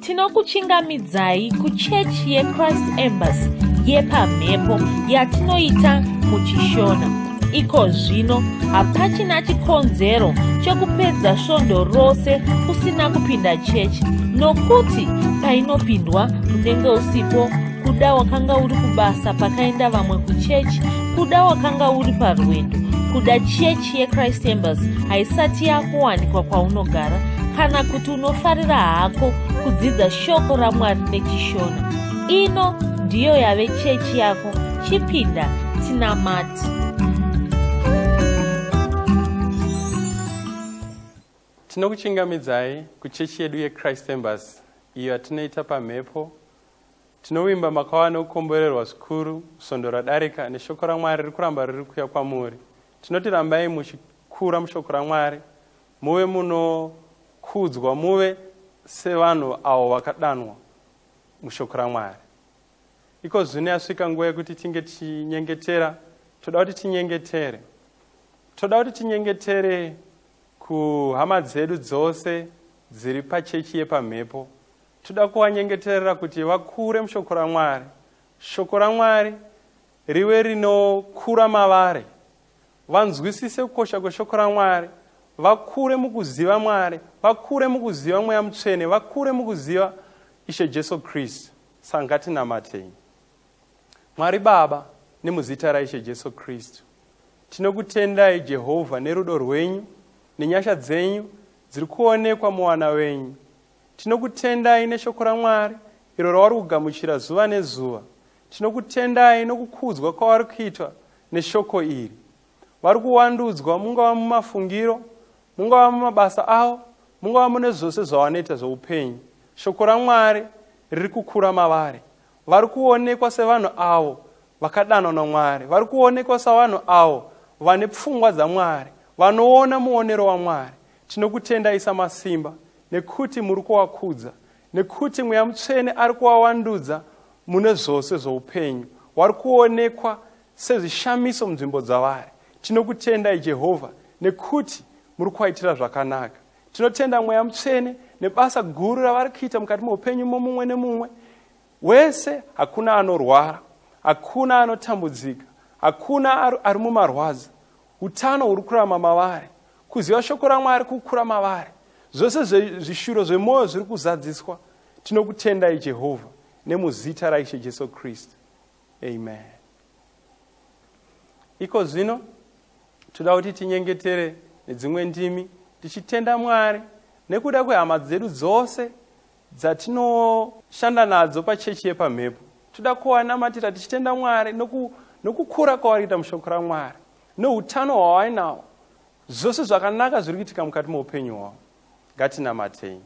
Tinokuchingamidzai kuchechi yeChrist Embassy yepamhepo yatinoita muchiShona. Iko zvino hapachina chikonzero chekupedza svondo rose usina kupinda chechi nokuti painopindwa unenge usipo, kuda wakanga uri kubasa pakaenda vamwe kuchechi, kuda wakanga uri parwendo, kuda chechi yeChrist Embassy haisati yakuwanikwa kwaunogara, kana kuti unofarira hako kudzidza shoko raMwari nechiShona. Ino ndiyo yave chechi yako, chipinda tinamate. Tinokuchingamidzai kuchechi yedu yeChrist Embassy iyo yatinoita pamhepo. Tinovimba makava nekukomborerwa zvikuru svondo radarika neshoko raMwari riri kuramba riri kuuya kwamuri. Tinoti rambai muchikura mushoko raMwari, muve munokudzwa, muve sevanhu avo vakadanwa mushoko raMwari. Iko zvino yasvika nguva yekuti tinge tichinyengetera. Toda kuti tinyengetere. Toda kuti tinyengetere kuhama dzedu dzose dziri pachechi yepamhepo. Toda kuvanyengeterera kuti vakure mushoko raMwari. Shoko raMwari rive rinokura mavari. Vanzwisise kukosha kweshoko raMwari, vakure mukuziva Mwari, vakure mukuziva Mweya Mutsvene, vakure mukuziva Ishe Jesu Kristu. Saka ngatinamatei. Mwari Baba, nemuzita raIshe Jesu Kristu, tinokutendai Jehovha nerudo rwenyu nenyasha dzenyu dziri kuonekwa muvana venyu. Tinokutendai neshoko raMwari iro ravari kugamuchira zuva nezuva. Tinokutendai nokukudzwa kwavari kuitwa neshoko iri. Vari kuwandudzwa mungava mumafungiro, mungava mumabasa avo, mungava mune zvose zvavanoita zveupenyu. Shoko raMwari riri kukura mavari. Vari kuonekwa sevanhu avo vakadanwa naMwari. Vari kuonekwa savanhu avo vane pfungwa dzaMwari, vanoona muonero waMwari. Tinokutendai samasimba nekuti muri kuvakudza, nekuti Mweya Mutsvene ari kuvawandudza mune zvose zvoupenyu. Vari kuonekwa sezvishamiso munzvimbo dzavari. Tinokutendai Jehovha nekuti muri kuvaitira zvakanaka. Tinotenda Mweya Mutsvene nebasa guru ravari kuita mukati meupenyu momumwe nemumwe wese. Hakuna anorwara, hakuna anotambudzika, hakuna ari mumarwadzo. Utano huri kurama mavari, kuziva shoko raMwari kukura mavari, zvose zvishuro zvemwoyo zviri kuzadziswa. Tinokutendai Jehovha nemuzita raIshe Jesu Kristu, amen. Iko zvino toda kuti tinyengetere nedzimwe ndimi tichitenda Mwari nekuda kwehama dzedu dzose dzatinoshanda nadzo pachechi yepamhepo. Toda kuvanamatira tichitenda Mwari nokukura kwavari kuita mushoko raMwari, neutano hwavainawo, zvose zvakanaka zviri kuitika mukati meupenyu hwavo. Ngatinamatei.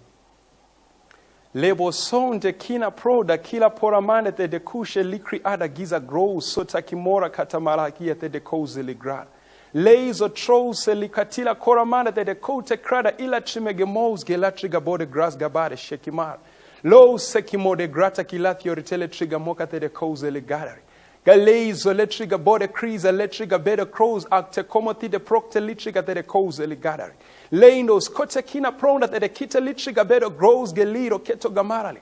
Lebo sonde kina proda kila poramane te de kushe likri ada giza grow sota kimora katamarakia te de koze ligrada. Leizo trose likatila koramane te de kote krada ila trimegemoz gelatriga bode gras gabade shekimara. Lo sekimo de grata kilathio ritele triga moka te de koze ligadari. Galeizo letriga bode kriza letriga bede crows akte komoti de prokte litriga te de koze ligadari. Leinos kotekina pronda te de kita litriga bedo grows geliro keto gamarali.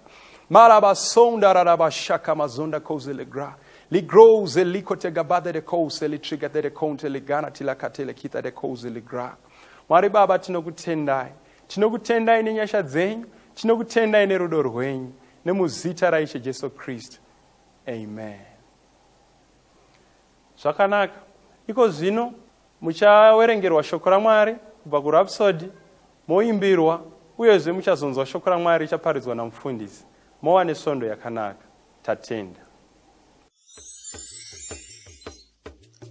Maraba sonda raraba shaka mazonda koze legra. Li grows likote gabade de koze litriga de konte ligana tilakatele kita de koze ligra. Mwari Baba, tinokutendai. Tinokutendai nenyasha dzenyu, tinokutendai nerudo rwenyu, nemuzita raIshe Jesu Kristu. Amen. Zvakanaka. Iko zvino muchawerengerwa shoko raMwari kubva kuRhapsody, moimbirwa, uyezve muchazonzwa shoko raMwari richaparidzwa namufundisi. Mova nesvondo yakanaka. Tatenda.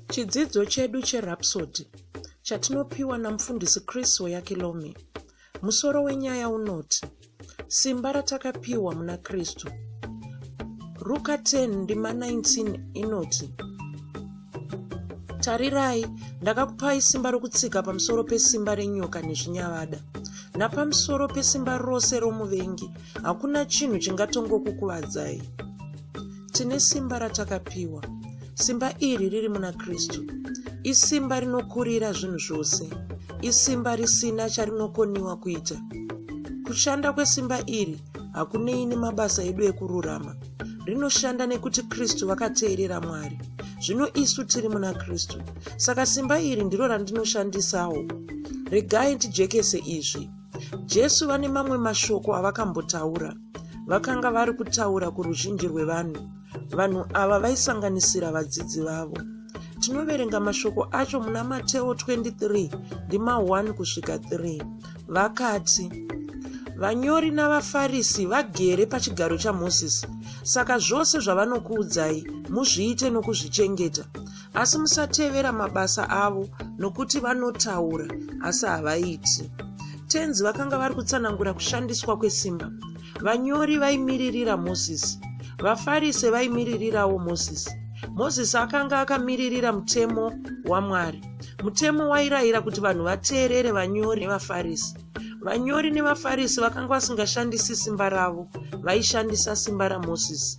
Chidzidzo chedu cheRhapsody chatinopiwa namufundisi Chris Oyakhilome. Musoro wenyaya unoti Simba ratakapiwa muna Kristu. Ruka 10 ndima 19 inoti, Tarirai, ndakakupai simba rokutsika pamusoro pesimba renyoka nezvinyavada, napamusoro pesimba rose romuvengi, hakuna chinhu chingatongokukuvadzai. Tine simba ratakapiwa. Simba iri riri muna Kristu. Isimba rinokurira zvinhu zvose. Isimba risina charinokoniwa kuita. Kushanda kwesimba iri Hakunei nemabasa edu ekururama. Rinoshanda nekuti Kristu vakateerera Mwari. Zvino isu tiri muna Kristu. Saka simba iri ndiro randinoshandisawo. Regai ndijekese izvi. Jesu vane mamwe mashoko avakambotaura. Vakanga vari kutaura kuruzhinji rwevanhu. Vanhu ava vaisanganisira vadzidzi vavo. Tinoverenga mashoko acho muna Mateo 23 ndima 1 kusvika 3. Vakati, Vanyori navaFarisi vagere pachigaro chaMozisi. Saka zvose zvavanokuudzai muzviite nokuzvichengeta. Asi musatevera mabasa avo nokuti vanotaura asi havaiti. Tenzi vakanga vari kutsanangura kushandiswa kwesimba. Vanyori vaimiririra Mozisi. VaFarise vaimiririrawo Mozisi. Mozisi akanga akamiririra mutemo waMwari. Mutemo wairayira kuti vanhu vateerere vanyori nevaFarisi. Vanyori nevaFarisi vakanga vasingashandisi simba ravo, vaishandisa simba raMozisi.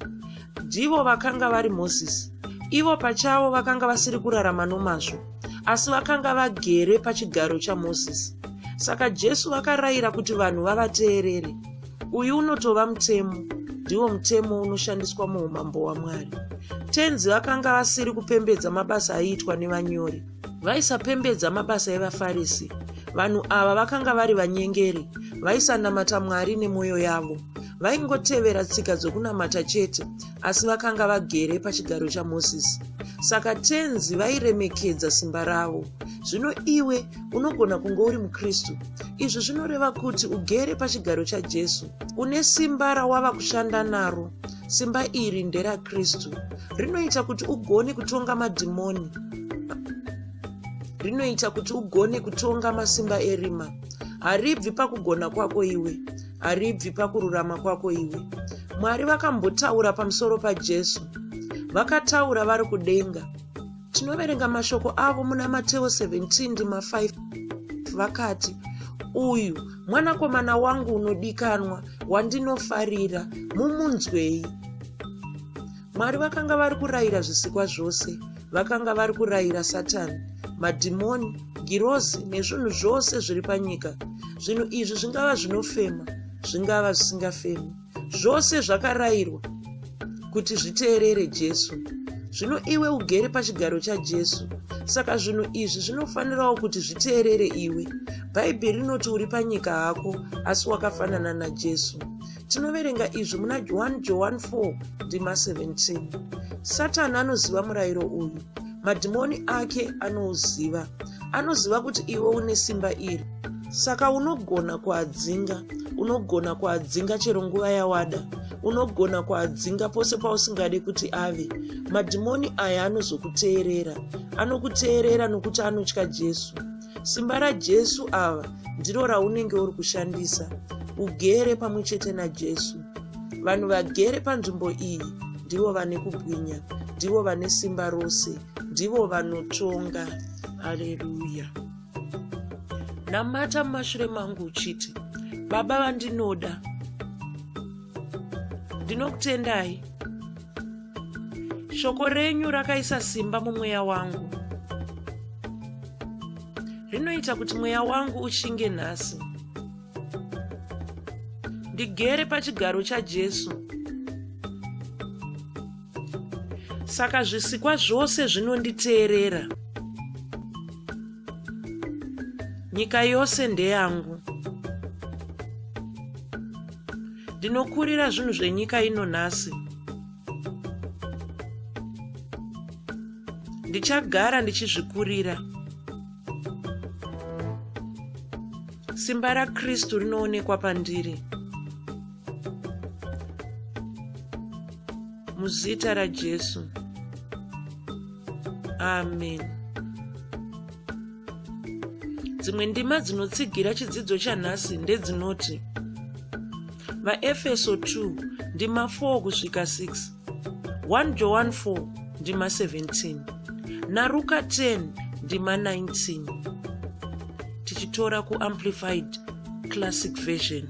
Ndivo vakanga vari Mozisi. Ivo pachavo vakanga vasiri kurarama nomazvo, asi vakanga vagere pachigaro chaMozisi. Saka Jesu vakarayira kuti vanhu vavateerere. Uyu unotova mutemo, ndiwo mutemo unoshandiswa muumambo hwaMwari. Tenzi vakanga vasiri kupembedza mabasa aiitwa nevanyori. Vaisapembedza mabasa evaFarisi. Vanhu ava vakanga vari vanyengeri, vaisanamata Mwari nemwoyo yavo. Vaingotevera tsika dzokunamata chete, asi vakanga vagere pachigaro chaMozisi. Saka Tenzi vairemekedza simba ravo. Zvino iwe unogona kunge uri muKristu. Izvi zvinoreva kuti ugere pachigaro chaJesu. Une simba rawava kushanda naro. Simba iri nderaKristu. Rinoita kuti ugone kutonga madhimoni. Rinoita kuti ugone kutonga masimba erima. Haribvi pakugona kwako iwe. Haribvi pakururama kwako iwe. Mwari vakambotaura pamusoro paJesu. Vakataura vari kudenga. Tinoverenga mashoko avo muna Mateo 17 ndima 5 vakati, Uyu mwanakomana wangu unodikanwa wandinofarira, mumunzwei. Mwari vakanga vari kurayira zvisikwa zvose, vakanga vari kurayira Satani, madhimoni, ngirozi nezvinhu zvose zviri panyika. Zvinhu izvi zvingava zvinofema, zvingava zvisingafemi. Zvose zvakarayirwa kuti zviteerere Jesu. Zvino iwe ugere pachigaro chaJesu, saka zvinhu izvi zvinofanirawo kuti zviteerere iwe. Bhaibheri rinoti uri panyika hako, asi wakafanana naJesu. Tinoverenga izvi muna 1 Johani 4 ndima 17. Satani anoziva murayiro uyu. Madhimoni ake anouziva. Anoziva kuti iwe une simba iri. Saka unogona kuadzinga. Unogona kuadzinga chero nguva yawada. Unogona kuadzinga pose pausingade kuti ave. Madhimoni aya anozokuteerera. Anokuteerera nokuti anotya Jesu. Simba raJesu ava ndiro raunenge uri kushandisa. Ugere pamwe chete naJesu. Vanhu vagere panzvimbo iyi ndivo vane kubwinya, ndivo vane simba rose, ndivo vanotonga. Haleluya. Namata mumashure mangu uchiti, Baba vandinoda, ndinokutendai. Shoko renyu rakaisa simba mumweya wangu. Rinoita kuti mweya wangu ushinge nhasi. Ndigere pachigaro chaJesu. Saka zvisikwa zvose zvinonditeerera. Nyika yose ndeyangu. Ndinokurira zvinhu zvenyika ino nhasi. Ndichagara ndichizvikurira. Simba raKristu rinoonekwa pandiri. Muzita raJesu. Amen. Dzimwe ndima dzinotsigira chidzidzo chanhasi ndedzinoti VaEfeso 2 ndima 4 kusvika 6, 1 Johani 4 ndima 17 naRuka 10 ndima 19 tichitora kuAmplified Classic Version.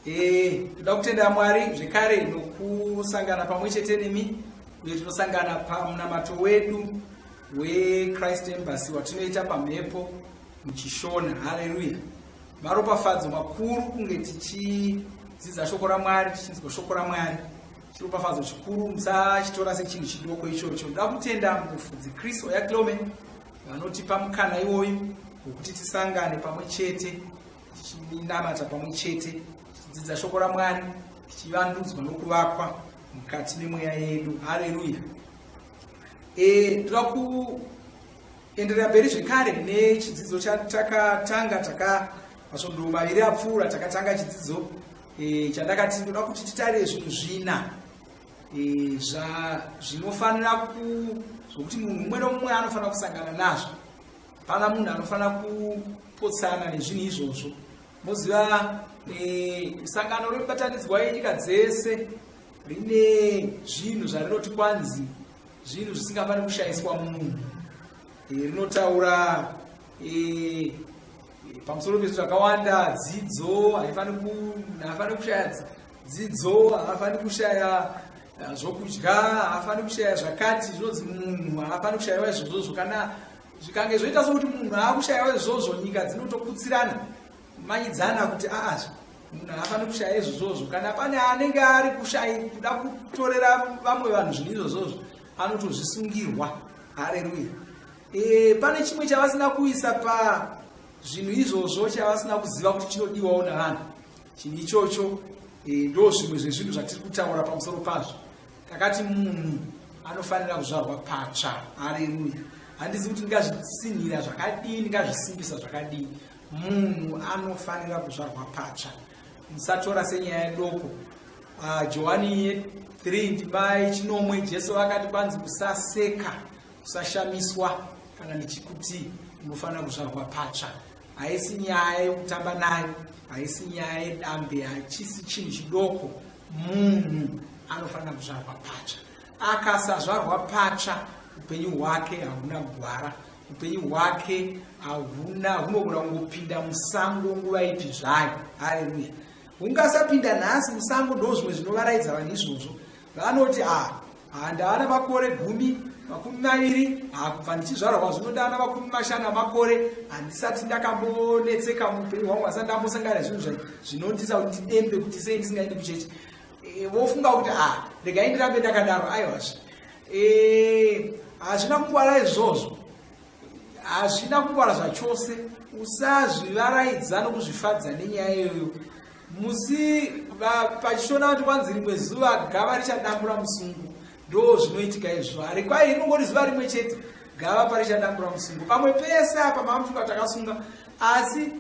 Eh, toda kutenda Mwari zvekare nokusangana pamwe chete nemi uye tinosangana pamunamato wedu weChrist Embassy watinoita pamhepo muchishona. Haleluya! Maropafadzo makuru kunge tichidzidza shoko raMwari, tichinzwa shoko raMwari. Chiropafadzo chikuru, musachitora sechinhu chidoko ichocho. Ndoda kutenda mufudzi Chris Oyaklome vanotipa mukana iwoyu wekuti tisangane pamwe chete tichinamata pamwe chete, tichidzidza shoko raMwari, tichivandudzwa nokuvakwa mukati memweya yedu. Haleluya! E, toda kuenderera mberi zvekare nechidzidzo chatakatanga taka masvondo maviri apfuura. Takatanga chidzidzo e, chandakati ndoda kuti titarire zvinhu zvina e, zvinofanira ku zvokuti munhu mumwe nomumwe anofanira kusangana nazvo. Pana munhu anofanira kupotsana nezvinhu izvozvo. Moziva e, sangano remubatanidzwa yenyika dzese rine zvinhu zvarinoti kwanzi zvinhu zvisingafaniri kushayiswa munhu. E, rinotaura e, pamusoro pezvinhu zvakawanda. Dzidzo haifaniri kushaya dzidzo, haafaniri kushaya zvokudya, haafaniri kushaya zvakati. Zvinonzi munhu haafaniri kushayiwa izvozvozvo. Kana zvikange zvoita sokuti munhu aakushayiwa izvozvo, nyika dzinotokutsirana kumanyidzana kuti aazve munhu haafaniri kushaya izvozvozvo. Kana pane anenge ari kushayi kuda kutorera vamwe vanhu zvinhu izvozvozvo, anotozvisungirwa. Hareruya! E, pane chimwe chavasina kuisa pazvinhu izvozvo, chavasina kuziva kuti chinodiwawo navanhu. Chinhu ichocho e, ndo zvimwe zvezvinhu zvatiri kutaura pamusoro pazvo. Takati munhu anofanira kuzvarwa patsva. Hareruya! Handizi kuti ndingazvitsinhira zvakadii, ndingazvisimbisa zvakadii. Munhu anofanira kuzvarwa patsva, musatora senyaya doko. Johani 3 ndima yechinomwe, Jesu vakati kwanzi, "Usaseka, usashamiswa kana ndichikuti unofanira kuzvarwa patsva." Haisi nyaya yokutamba nayo, haisi nyaya yedambe, hachisi chinhu chidoko. Munhu anofanira kuzvarwa patsva. Akasazvarwa patsva, upenyu hwake hauna gwara, upenyu hwake hahuna, hunogona kungopinda musango nguva ipi zvayo. Haleluya! Ungasapinda nhasi musango. Ndo zvimwe zvinovaraidza vanhu izvozvo. Vanoti, "A, handavana makore 10, 20, kubva ndichizvarwa zvino ndavana 50 amakore, handisati ndakambonetseka muupenyu hwangu, asati ndambosangana nezvinhu zvinondisa kuti ndidembe kuti sei ndisingaendi kuchechi." Vofunga kuti, "A, regai ndirambe ndakadaro." Aiwazve, hazvina kungwara izvozvo, hazvina kungwara zvachose. Usazvivaraidza nokuzvifadza nenyaya iyoyo. Musi pachishona kuti kwanzi rimwe zuva gava richadambura musungo. Ndo zvinoitika izvo. Harikwai, rinongori zuva rimwe chete gava parichadambura musungo. Pamwe pese apa mamufunga takasunga, asi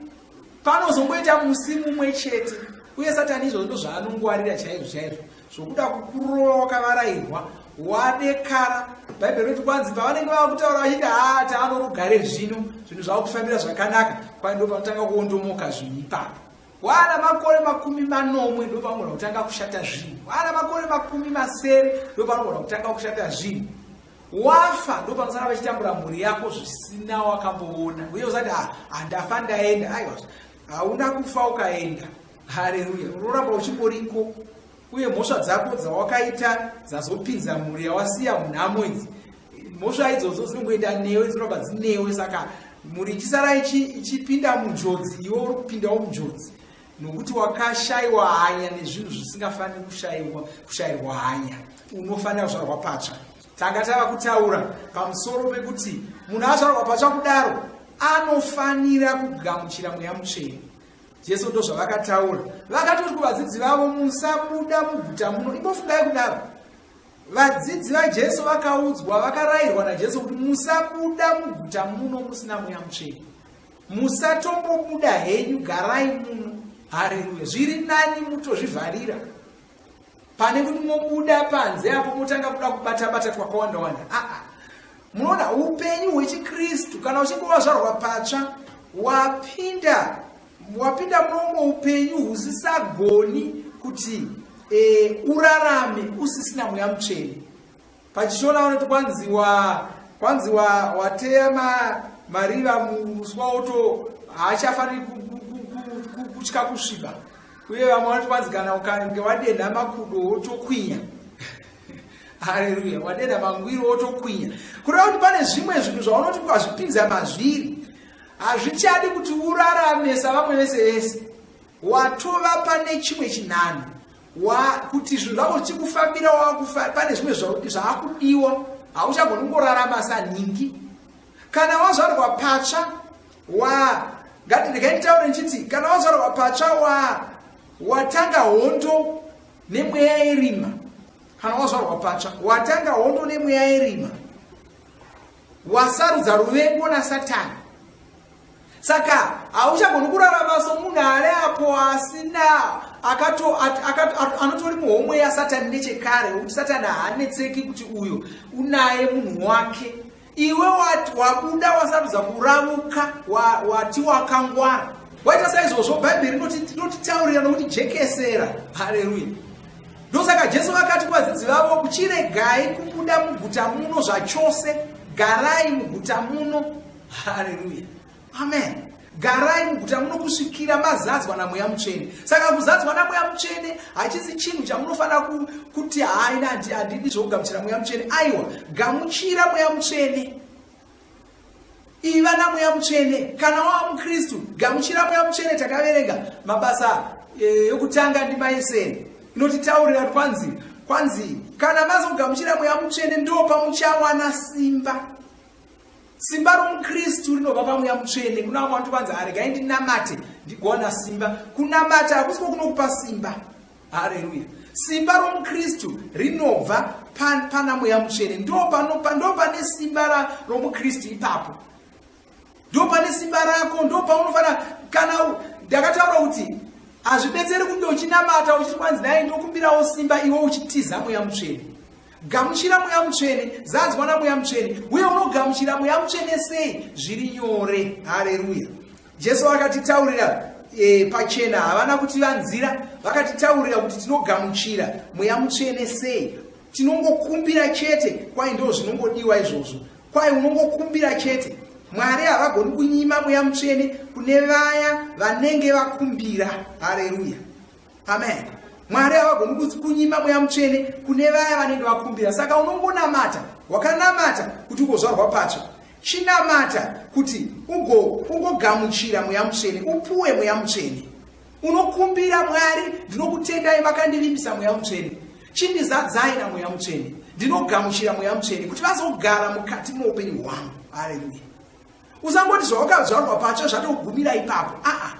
panozongoita musi mumwe chete. Uye Satani izvozvo ndo zvaanongwarira chaizvo chaizvo, zvokuda kukurova wakavarayirwa, wadekara. Bhaibheri rinoti kwanzi pavanenge vava kutaura vachiti, "Ha, taano rugare zvino, zvinhu zvava kufambira zvakanaka," kwai ndo panotanga kuondomoka zvinhu ipapo. Wana makore 70 ndo panogona kutanga kushata zvinhu. Wana makore 70 ndo panogona kutanga kushata zvinhu. Wafa, ndo panosara vachitambura mhuri yako zvisina wakamboona. Uye usati, "Handafa ndaenda." Aiwa, hauna kufa ukaenda. Hareruya! Unoramba uchingoriko. Uye mhosva dzako dzawakaita dzazopinza mhuri yawasiya munhamo idzi, mhosva idzodzo dzinongoenda newe, dzinoramba dzinewe. Saka mhuri ichisara ichipinda munjodzi, iwe uri kupindawo munjodzi, nokuti wakashayiwa hanya nezvinhu zvisingafaniri kushayirwa hanya. Unofanira kuzvarwa patsva. Tanga tava kutaura pamusoro pekuti munhu azvarwa patsva kudaro anofanira kugamuchira Mweya Mutsvene. Jesu ndo zvavakataura, vakatoti kuvadzidzi vavo, "Musabuda muguta muno." Imbofungai kudaro, vadzidzi vaJesu vakaudzwa, vakarayirwa naJesu kuti musabuda muguta muno musina Mweya Mutsvene. Musatombobuda henyu, garai muno. Hareruya! Zviri nani mutozvivharira pane kuti mobuda panze apo motanga kuda kubata-bata twakawanda wanda. Aa, munoona, upenyu hwechikristu, kana uchinge wazvarwa patsva, wapinda munomwe upenyu husisagoni kuti urarame usisina Mweya Mutsvene. Pachishona vanoti kwanzi wateya mariva muswa, oto haachafaniri kutya kusviba. Uye vamwe vanoti kwanzi kana ukange wadenha makudo wotokwinya. Haleluya, wadenha mangwiro wotokwinya. Kureva kuti pane zvimwe zvinhu zvaunoti ukazvipinza mazviri hazvichadi kuti urarame savamwe vese vese. Watova pane chimwe chinhanho kuti zvinhu zvako zvichikufambira, pane zvimwe zvaakudiwa, hauchagoni kungorarama sanhingi. Kana wazvarwa patsva wa ngatiregai nditaure ndichiti kana wazvarwa patsva wa watanga hondo nemweya yerima. Kana wazvarwa patsva watanga hondo nemweya yerima, wasarudza ruvengo naSatani. Saka hauchagoni kurarama somunhu ari apo asina anotori muhomwe yaSatani nechekare, wekuti Satani haanetseki kuti uyo unaye munhu wake. Iwe wabuda wasarudza kuravuka, wati wakangwara, waita saizvozvo. Bhaibheri rinotitaurira nokutijekesera. Haleluya. Ndosaka Jesu vakati kuvadzidzi vavo, kuchiregai kubuda muguta muno zvachose, garai muguta muno. Haleluya, amen. Garai muguta muno kusvikira mazadzwa naMweya Mutsvene. Saka kuzadzwa naMweya Mutsvene hachisi chinhu chamunofanira kuti haina handidi zvokugamuchira Mweya Mutsvene. Aiwa, gamuchira Mweya Mutsvene, iva naMweya Mutsvene. Kana wava muKristu, gamuchira Mweya Mutsvene. Takaverenga Mabasa yokutanga ndima yesere, inotitaurira kuti kwanzi kana mazogamuchira Mweya Mutsvene ndo pamuchawana simba. Simba romuKristu rinobva paMweya Mutsvene. Kuna vamwe vanoti kwanzi aregai ndinamate ndigowana simba. Kunamata hakusiko kunokupa simba. Haleluya. Simba romuKristu rinobva pana Mweya Mutsvene. Ndo pane simba romuKristu ipapo, ndo pane simba rako, ndo paunofanira. Kana ndakataura kuti hazvibetseri kunge uchinamata uchiti kwanzi dai ndokumbirawo simba, iwe uchitiza Mweya Mutsvene. Gamuchira Mweya Mutsvene, zadzwa naMweya Mutsvene. Uye unogamuchira Mweya Mutsvene sei? Zviri nyore. Hareruya. Jesu akatitaurira pachena, havana kutivanzira, vakatitaurira kuti tinogamuchira Mweya Mutsvene sei. Tinongokumbira chete, kwai ndo zvinongodiwa izvozvo. Kwai unongokumbira chete. Mwari havagoni kunyima Mweya Mutsvene kune vaya vanenge vakumbira. Hareruya, amen. Mwari havagoni kunyima Mweya Mutsvene kune vaya vanenge vakumbira. Saka unongonamata, wakanamata kuti ugozvarwa patsva, chinamata kuti ugogamuchira Mweya Mutsvene, upuwe Mweya Mutsvene. Unokumbira Mwari, ndinokutendai makandivimbisa Mweya Mutsvene, chindizadzai naMweya Mutsvene, ndinogamuchira Mweya Mutsvene kuti vazogara mukati moupenyu hwangu. Haleluya. Usangoti zvawakazvarwa patsva zvatogumira ipapo. Aa,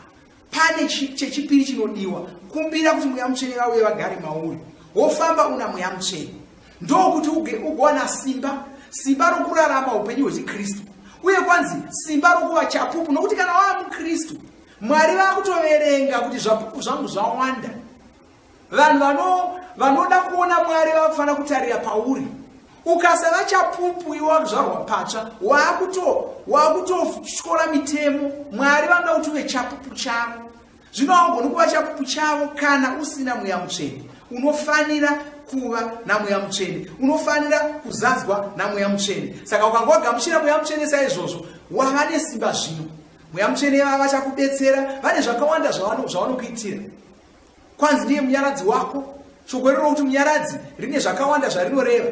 pane chechipiri chinodiwa. Kumbira kuti Mweya Mutsvene vauye vagare mauri, wofamba una Mweya Mutsvene, ndokuti ugowana simba, simba rokurarama upenyu hwechikristu, uye kwanzi simba rokuva chapupu. Nokuti kana wava mukristu, Mwari vakutoverenga kuti zvapupu zvangu zvawanda. Vanhu vanoda kuona Mwari vakufanira kutarira pauri. Ukasava chapupu iwe wakuzvarwa patsva, wakutotyora mitemo. Mwari vanoda kuti uve chapupu chavo. Zvino haugoni kuva chapupu chavo kana usina Mweya Mutsvene. Unofanira kuva naMweya Mutsvene, unofanira kuzadzwa naMweya Mutsvene. Saka ukanga wagamuchira Mweya Mutsvene saizvozvo, wava nesimba. Zvino Mweya Mutsvene vava vachakubetsera, vane zvakawanda zvavanokuitira. Kwanzi ndiye munyaradzi wako. Shoko rino rokuti munyaradzi rine zvakawanda zvarinoreva.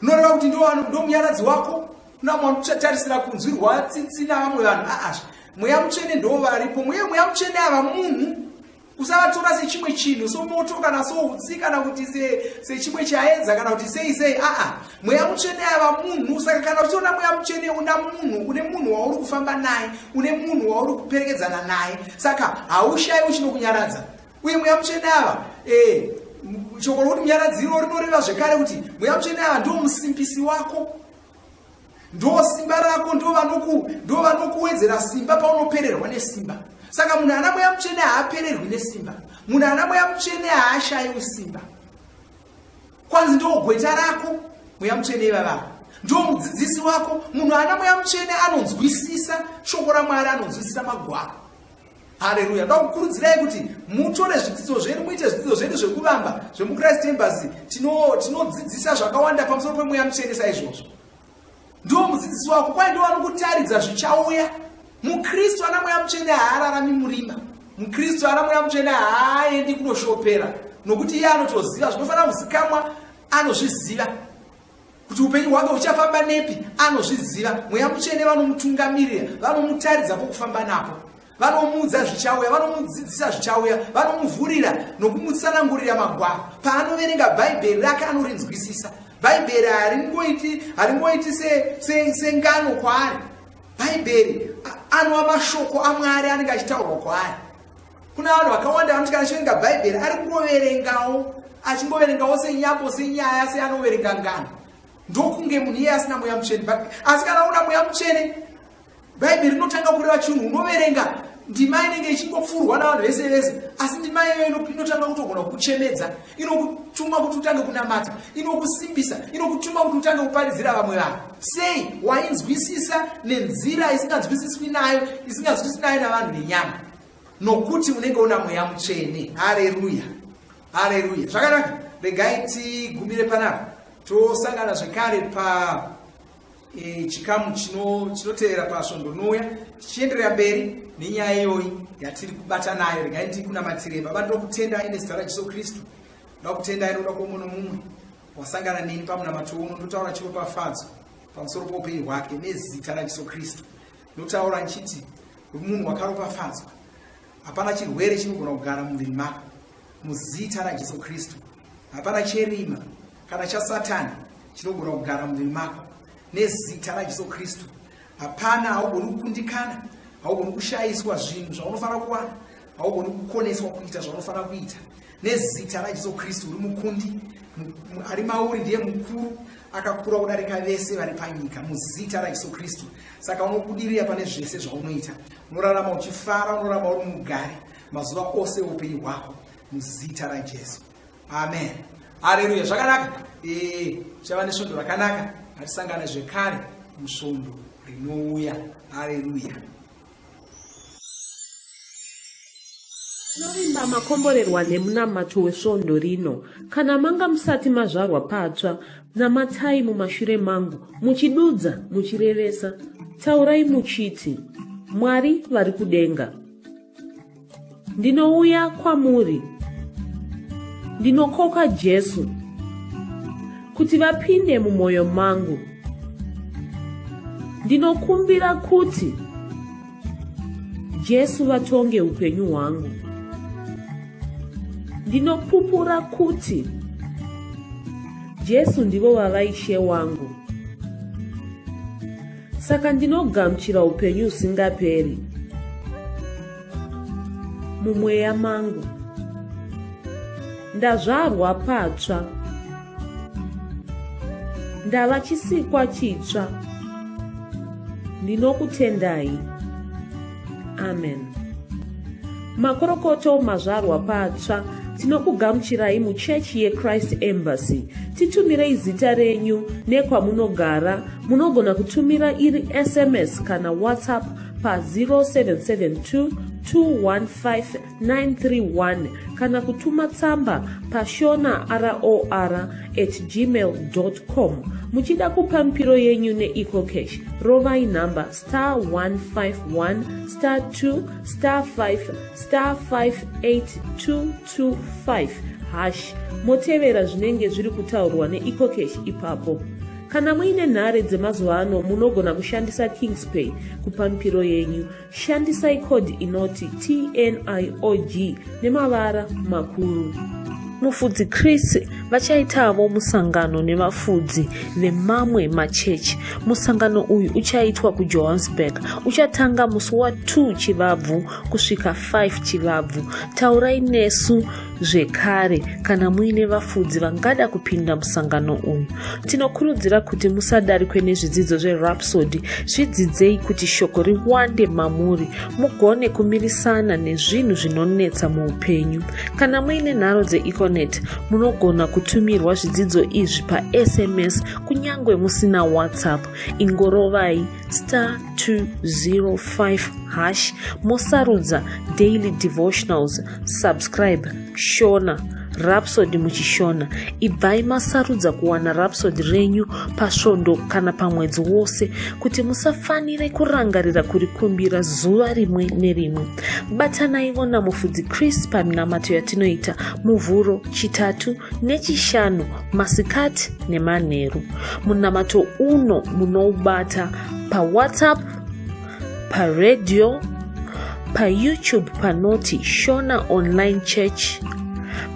Rinoreva kuti ndo munyaradzi wako. Kuna vamwe vanotarisira kunzwirwa tsitsi navamwe vanhu. Aazve Mweya Mutsvene ndo varipo. Mweya Mutsvene ava munhu, usavatora sechimwe chinhu, somoto kana soutsi kana kuti sechimwe chaedza kana kuti sei sei. Aa, Mweya Mutsvene ava munhu. Saka kana uchiona Mweya Mutsvene, una munhu, une munhu wauri kufamba naye, une munhu wauri kuperekedzana naye, saka haushayi uchinokunyaradza. Uye Mweya Mutsvene ava, shoko rokuti munyaradziro rinoreva zvekare kuti Mweya Mutsvene ava ndo musimbisi wako, ndo simba rako, ndo vanokuwedzera simba paunopererwa nesimba. Saka munhu ana Mweya Mutsvene haapererwi nesimba, munhu ana Mweya Mutsvene haashayiwi simba. Kwanzi ndo gweta rako, Mweya Mutsvene ivavavo ndo mudzidzisi wako. Munhu ana Mweya Mutsvene anonzwisisa shoko raMwari, anonzwisisa magwaro. Haleluya. Ndoda kukurudzirai kuti mutore zvidzidzo zvedu, muite zvidzidzo zvedu zvekuvamba zvemuChrist Embassy. Tinodzidzisa zvakawanda pamusoro peMweya Mutsvene saizvozvo. Ndo mudzidzisi wako, kwai ndo vanokutaridza zvichauya. MuKristu ana Mweya Mutsvene haararami murima. Mukristu ana Mweya Mutsvene haaendi kunoshopera, nokuti iye anotoziva zvinofanira kuzikamwa, anozviziva kuti upenyu hwake huchafamba nepi, anozviziva. Mweya Mutsvene vanomutungamirira, vanomutaridza pokufamba napo, vanomuudza zvichauya, vanomudzidzisa zvichauya, vanomuvhurira nokumutsanangurira magwaro. Paanoverenga Bhaibheri rake anorinzwisisa. Bhaibheri haringoiti haringoiti sengano se, se kwaari. Bhaibheri anova mashoko aMwari anenge achitaurwa kwaari. Kuna vanhu vakawanda vanoti kana achiverenga Bhaibheri ari kungoverengawo, achingoverengawo senyambo, senyaya, seanoverenga ngano, ndokunge munhu iye asina Mweya Mutsvene. Asi kana una Mweya Mutsvene, Bhaibheri rinotanga kureva chinhu. Unoverenga ndima inenge ichingopfuurwa navanhu vese vese, asi ndima iyoyo inotanga kutogona kukuchemedza, inokutuma kuti utange kunamata, inokusimbisa, inokutuma kuti utange kuparidzira vamwe vanhu. Sei? Wainzwisisa nenzira isinganzwisiswi nayo, isinganzwisiswi nayo navanhu venyama, nokuti unenge una Mweya Mutsvene. Hareruya, hareruya! Zvakanaka, regai tigumire panapa, tosangana zvekare pa e, chikamu chinotevera pasvondo rinouya, tichienderera mberi nenyaya iyoyi yatiri kubata nayo. Regai ndikunamatire. Baba, ndinokutendai nezita raJesu Kristu. Ndoda kutendai nokuda kwomumwe nomumwe wasangana neni pamunamato uno. Ndotaura chiropafadzo pamusoro poupenyu hwake nezita raJesu Kristu. Ndotaura ndichiti uri munhu wakaropafadzwa, hapana chirwere chinogona kugara muviri mako muzita raJesu Kristu. Hapana cherima kana chaSatani chinogona kugara muviri mako nezita raJesu Kristu. Hapana, haugoni kukundikana, haugoni kushayiswa zvinhu zvaunofanira kuwana, haugoni kukoneswa kuita zvaunofanira kuita nezita raJesu Kristu. Uri mukundi, ari mauri ndiye mukuru, akakura kudarika vese vari panyika muzita raJesu Kristu. Saka unobudirira pane zvese zvaunoita, unorarama uchifara, unorarama uri mugare mazuva ose eupenyu hwako muzita raJesu. Amen, hareruya! Zvakanaka, tichava nesvondo rakanaka. Ngatisangane zvekare musvondo rinouya. Hareruya! Tinovimba makomborerwa nemunamato wesvondo rino. Kana manga musati mazvarwa patsva, namatai mumashure mangu, muchidudza, muchirevesa. Taurai muchiti, Mwari vari kudenga, ndinouya kwamuri. Ndinokoka Jesu kuti vapinde mumwoyo mangu. Ndinokumbira kuti Jesu vatonge upenyu hwangu. Ndinopupura kuti Jesu ndivo vava Ishe wangu. Saka ndinogamuchira upenyu husingaperi mumweya mangu. Ndazvarwa patsva. Ndava chisikwa chitsva. Ndinokutendai. Amen. Makorokoto mazvarwa patsva. Tinokugamuchirai muchechi yeChrist Embassy. Titumirei zita renyu nekwamunogara. Munogona kutumira iri SMS kana WhatsApp pa 0772 215 931 kana kutuma tsamba pashona ror at gmail com. Muchida kupa mipiro yenyu neEcoCash, rovai nhamba star 151 star 2 star 5 star 58225 hash, motevera zvinenge zviri kutaurwa neEcoCash ipapo. Kana muine nhare dzemazuva ano, munogona kushandisa Kingspay kupa mipiro yenyu. Shandisai code inoti TNIOG nemavara makuru. Mufudzi Chris vachaitavo musangano nevafudzi vemamwe machechi. Musangano uyu uchaitwa kuJohannesburg, uchatanga musi wa2 Chivabvu kusvika 5 Chivabvu. Taurai nesu zvekare kana muine vafudzi vangada kupinda musangano uyu. Tinokurudzira kuti musadarikwe nezvidzidzo zveRhapsody. Zvidzidzei kuti shoko riwande mamuri, mugone kumirisana nezvinhu zvinonetsa muupenyu. Kana muine nharo dzeEconet, munogona kutumirwa zvidzidzo izvi paSMS kunyange musina WhatsApp. Ingorovai star 205 hash, mosarudza daily devotionals, subscribe Shona. Rhapsody muchiShona. Ibvai masarudza kuwana Rhapsody renyu pasvondo kana pamwedzi wose kuti musafanire kurangarira kurikumbira zuva rimwe nerimwe. Batanaiwo naMufudzi Chris paminamato yatinoita Muvhuro, Chitatu neChishanu masikati nemanheru. Munamato uno munoubata paWhatsApp, paradio, paYouTube panoti Shona Online Church,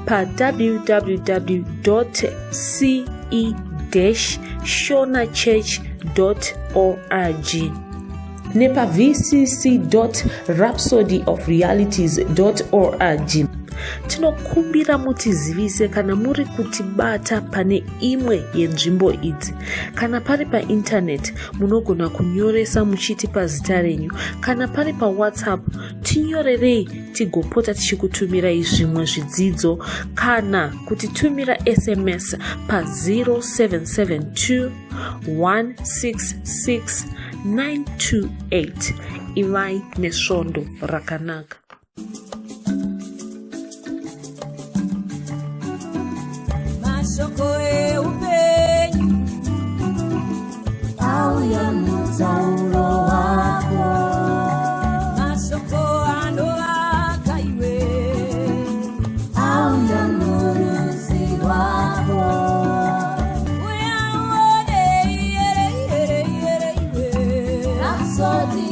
pawww ce shonachurch org nepavcc rhapsodyofrealities org. Tinokumbira mutizivise kana muri kutibata pane imwe yenzvimbo idzi. Kana pari paintaneti, munogona kunyoresa muchitipa zita renyu. Kana pari paWhatsApp, tinyorerei tigopota tichikutumirai zvimwe zvidzidzo kana kutitumira SMS pa0772 166 928. Ivai nesvondo rakanaka. Mashoko eupenyu auya mutauro wako. Mashoko anovaka iwe auya murudzi rwako. Uya uone iyere iyere iyere iwe. Rhapsody.